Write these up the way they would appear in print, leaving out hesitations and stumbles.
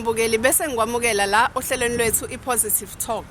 Mbukeli bese ngikwamukela la ohlelweni lwethu iPositive Talk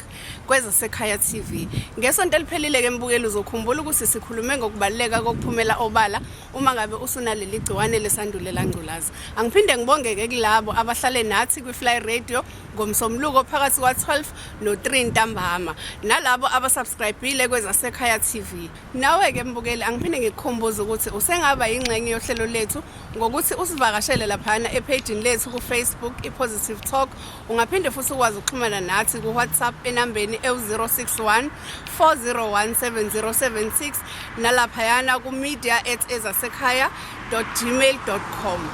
kwezasekhaya TV. Ngesonto eliphelile ke mbukeli, uzokhumbula ukuthi sikhulume ngokubaluleka kokuphumela obala uma ngabe usunaleli gciwane lesandulela ngculazi. Angiphinde ngibongeke kulabo abahlale nathi kwiFly Radio ngoMsombuluko phakathi kwa-12 no-3 ntambama, nalabo abasubscribile kwezasekhaya TV. Nawe-ke mbukeli, angiphinde ngikukhumbuze ukuthi usengaba yingxenye yohlelo lethu ngokuthi usivakashele laphana ephejini lethu ku-Facebook i-Positive Talk. Ungaphinde futhi ukwazi ukuxhumana nathi ku-WhatsApp enambeni ewu-061 401 7076, nalaphayana ku-media@ezasekhaya.gmail.com.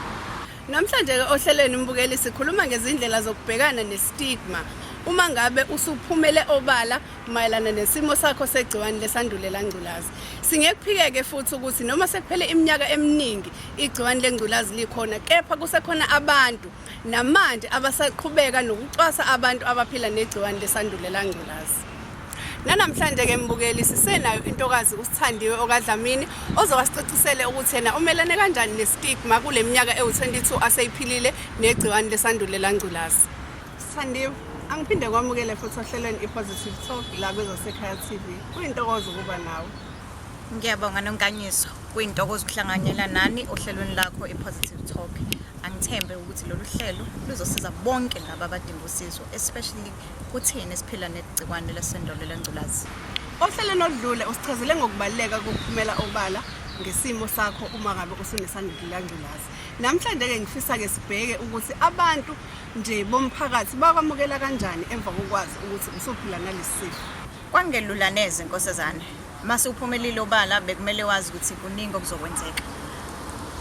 Namhlanje-ke ohlelweni, mbukeli, sikhuluma ngezindlela zokubhekana nestigma uma ngabe usuphumele obala mayelana nesimo sakho segciwane lesandulela ngculazi. Singekuphikeke futhi ukuthi noma sekuphele iminyaka eminingi igciwane lengculazi likhona, kepha kusekhona abantu namanje abasaqhubeka nokucwasa abantu abaphila negciwane lesandulela ngculazi. Nanamhlanje-ke mbukeli, sisenayo intokazi uSithandiwe okaDlamini ozowasicacisele ukuthi yena umelane kanjani nestigma kule minyaka ewu-22 aseyiphilile negciwane lesandulela ngculazi. Sithandiwe, angiphinde kwamukele futhi ohlelweni i-Positive Talk la kwezasekhaya TV. Kuyintokozo ukuba nawe. Ngiyabonga, Nonkanyiso. Kuyintokozo ukuhlanganyela nani ohlelweni lakho i-Positive Talk. Angithembe ukuthi lolu hlelo luzosiza bonke laba abadinga usizo, especially kuthina esiphila negciwane lesandulela ngculazi. Ohlelweni oludlule usichazele ngokubaluleka kokuphumela obala ngesimo sakho uma ngabe usunesandulela ngculazi. Namhlanje-ke ngifisa-ke sibheke ukuthi abantu nje bomphakathi bakwamukela kanjani emva kokwazi ukuthi usuphila nalesi sifo. Kwangelula neze, nkosazane. Mase uphumelile obala, bekumele wazi ukuthi kuningi okuzokwenzeka.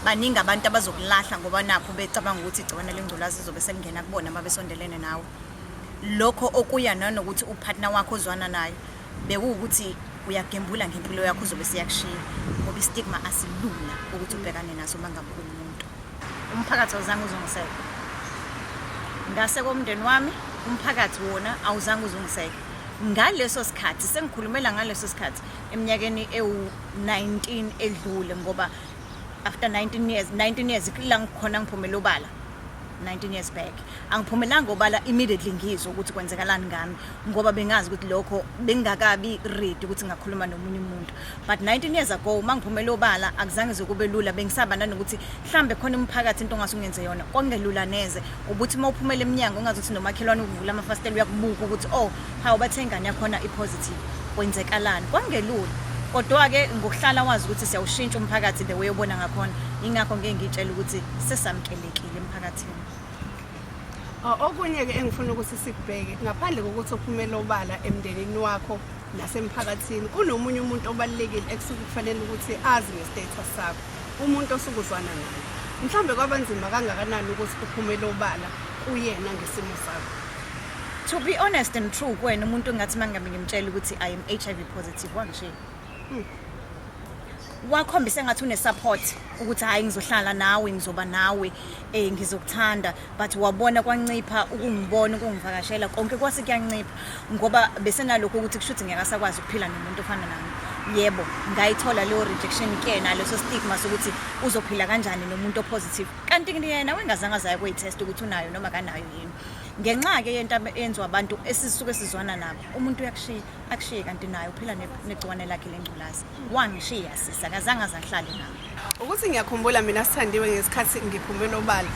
Baningi abantu abazokulahla ngoba nakho becabanga ukuthi igciwane lengculazi lizobe selingena kubona uma besondelene nawe. Lokho okuya nanokuthi upartner wakho ozwana naye bekuwukuthi uyagembula ngempilo yakho, uzobe seyakushiya, ngoba istigma asilula ukuthi ubhekane naso uma ngabe uwumuntu. Umphakathi awuzange uzungiseke. Ngase komndeni wami, umphakathi wona awuzange uzungiseke. Ngaleso sikhathi, sengikhulumela ngaleso sikhathi eminyakeni ewu-19 edlule, ngoba after 19 years, 19 years la ngikhona ngiphumela obala 19 years back. Angiphumelanga obala immediately ngizwe ukuthi kwenzekalani ngami, ngoba bengazi ukuthi lokho bengingakabi ready ukuthi ngakhuluma nomunye umuntu. But 19 years ago uma ngiphumela obala, akuzange ze kube lula. Bengisaba nanokuthi mhlambe khona umphakathi into ongase ungenze yona. Kwakungelula neze ukuthi uma uphumela emnyango ungazi ukuthi nomakhelwane ukuvula amafasitela uyakubuka ukuthi, "Oh, hawu, bathe ingane yakhona i-positive, kwenzekalani?" Kwakungelula, kodwa-ke ngokuhlala wazi ukuthi siyawushintsha umphakathi the way obona ngakhona, ingakho ngeke ngiyitshele ukuthi sesamkelekile emphakathini. Okunye-ke engifuna ukuthi sikubheke, ngaphandle kokuthi uphumele obala emndenini wakho nasemphakathini, kunomunye umuntu obalulekile ekusuke kufanele ukuthi azi nge-status sakho, umuntu osuke uzwana naye. Mhlawumbe kwabanzima kangakanani ukuthi uphumele obala kuyena ngesimo sakho? To be honest and true kuwena, umuntu engathi uma ngabe ngimtshela ukuthi I am HIV positive, wangishiya. Wakhombisa engathi une-support ukuthi, "Hhayi, ngizohlala nawe, ngizoba nawe, ngizokuthanda," but wabona kwancipha ukungibona, ukungivakashela, konke kwase kuyancipha, ngoba besenalokho ukuthi kusho ukuthi ngeke asakwazi ukuphila nomuntu ofana nami. Yebo, ngayithola leyo rejection kuyena, leso stigma sokuthi uzophila kanjani nomuntu opositive, kanti yena wengazange azaye kuyi-test ukuthi unayo noma kanayo yini. Ngenxa-ke yento eyenziwa abantu esisuke sizwana nabo, umuntu uyakushiya, akushiye, kanti naye uphila negciwane lakhe lengculazi. Wangishiya sisi, akazange aze ahlale nami. Ukuthi ngiyakhumbula mina, Sithandiwe, ngesikhathi ngiphumela obala,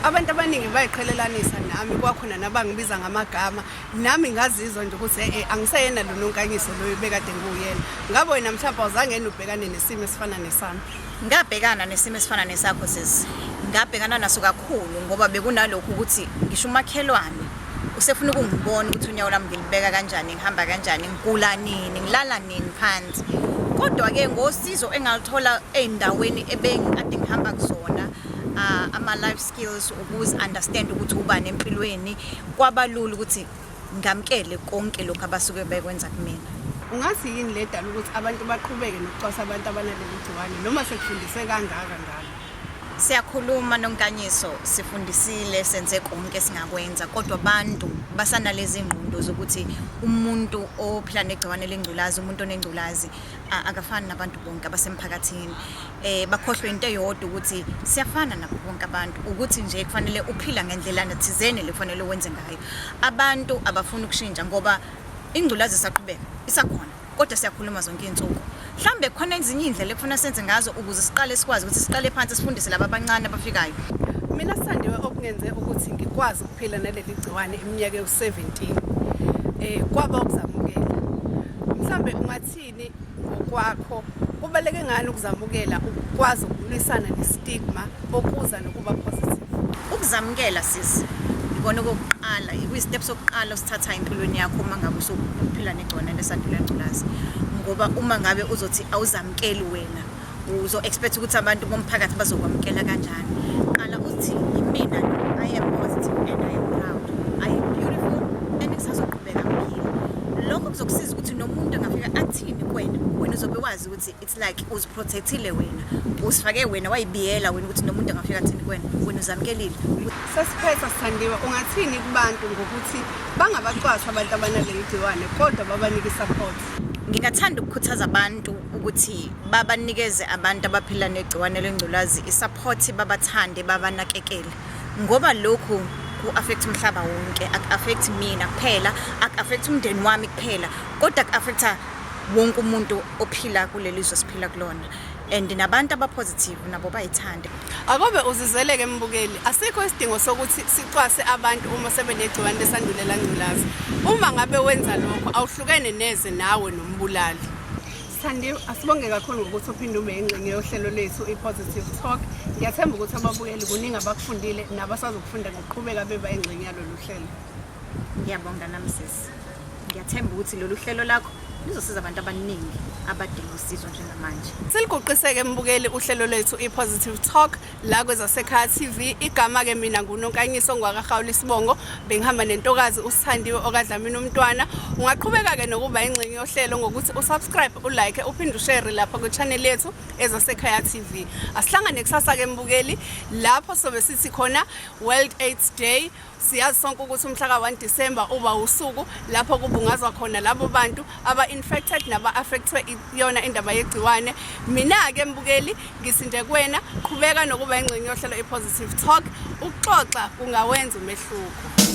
abantu abaningi bayiqhelelanisa nami, kwakhona nabangibiza ngamagama. Nami ngazizwa nje ukuthi e angiseyena lo Nonkanyiso loyo bekade ngiwuyena. Ngabe wena mhlawumbe awuzange yini ubhekane nesimo esifana nesami? Ngabhekana nesimo esifana nesakho, sisi. Ngabhekana naso kakhulu, ngoba bekunalokhu ukuthi ngisho umakhelwane usefuna ukungibona ukuthi unyawo lami ngilibeka kanjani, ngihamba kanjani, ngigula nini, ngilala nini phansi. Kodwa-ke ngosizo engalithola ey'ndaweni ebengikade ngihamba kuzona, ama-life skills, ukuzi-understand ukuthi ubani empilweni, kwaba lula ukuthi ngamkele konke lokhu abasuke bekwenza kumina. Ungathi yini le dala ukuthi abantu baqhubeke nokucwasa abantu abanaleli gciwane noma sekufundiswe kangaka ngalo? Siyakhuluma, Nonkanyiso, sifundisile, senze konke esingakwenza, kodwa abantu basanalezi ngqondo. iy'ngqondo zokuthi umuntu ophila negciwane lengculazi, umuntu onengculazi akafani nabantu bonke abasemphakathini. Bakhohlwe into eyodwa ukuthi siyafana nabo bonke abantu, ukuthi nje kufanele uphila ngendlela thizeni le kufanele wenze ngayo. Abantu abafuni ukushintsha ngoba ingculazi isaqhubeka, isakhona, kodwa siyakhuluma zonke iy'nsuku. Mhlawumbe khona ezinye iy'ndlela ekufuna senze ngazo ukuze siqale sikwazi ukuthi siqale phansi sifundise laba abancane abafikayo. Mina Sandiwe, okungenze ukuthi ngikwazi ukuphila naleli gciwane iminyaka ewu-17 kwaba ukuzamukela. Mhlambe ungathini ngokwakho, kubaluleke ngani ukuzamukela, ukwazi ukulwisana ne-stigma okuza nokuba positive? Ukuzamukela sisi ikona okokuqala, ikuyi-step sokuqala osithatha empilweni yakho uma ngabe usuphila negciwane lesandulela ngculazi, ngoba uma ngabe uzothi awuzamukeli wena, uzo-expect ukuthi abantu bomphakathi bazokwamukela kanjani? Qala uthi yimina, I am positive and I am proud, I am beautiful and ngisazoqhubeka ngiphila. Lokho kuzokusiza ukuthi nomuntu angafika athini kuwena, wena uzobe wazi ukuthi it's like uziprotectile wena, usifake wena, wayibiyela wena ukuthi nomuntu angafika athini kuwena, wena uzamukelile. Sesiphetha Sithandiwe, ungathini kubantu ngokuthi bangabacwasi abantu abanaleli gciwane kodwa babanike i-support? Ngingathanda ukukhuthaza abantu ukuthi babanikeze abantu abaphila negciwane lengculazi i-support, babathande, babanakekele, ngoba lokhu ku-affect umhlaba wonke, aku-affect mina kuphela, aku-affect umndeni wami kuphela, kodwa ku-affecta wonke umuntu ophila kuleli zwe siphila kulona, and nabantu aba-positive nabo bayithande. Akobe uzizeleke mbukeli, asikho isidingo sokuthi sicwase abantu uma sebenegciwane lesandulela ngculazi. Uma ngabe wenza lokho awuhlukene neze nawe nombulali. Sithandiwe, asibonge kakhulu ngokuthi uphinde ube yingxenye yohlelo lethu i-Positive Talk. Ngiyathemba ukuthi ababukeli kuningi abakufundile nabasazokufunda ngokuqhubeka beba ingxenye yalolu hlelo. Ngiyabonga nami sisi, ngiyathemba ukuthi lolu hlelo lakho lizosiza abantu abaningi abadinga usizo njengamanje. Siliguqiseke mbukeli uhlelo lethu i-Positive Talk la kwezasekhaya TV. Igama-ke mina nguNonkanyiso ngwakaRhawula isibongo, bengihamba nentokazi uSithandiwe okaDlamini umntwana. Ungaqhubeka-ke nokuba ingxenye yohlelo ngokuthi usubscribe, ulike, uphinde ushare lapha kwi-channel yethu ezasekhaya TV. Asihlangane kusasa-ke mbukeli lapho sobe sithi khona World AIDS Day. Siyazi sonke ukuthi umhla ka-1 December uba usuku lapho kubungazwa khona labo bantu aba-infected naba-affectwe iyona indaba yegciwane. Mina-ke mbukeli ngithi nje kuwena, qhubeka nokuba ingxenye yohlelo i-Positive Talk. Ukuxoxa kungawenza umehluko.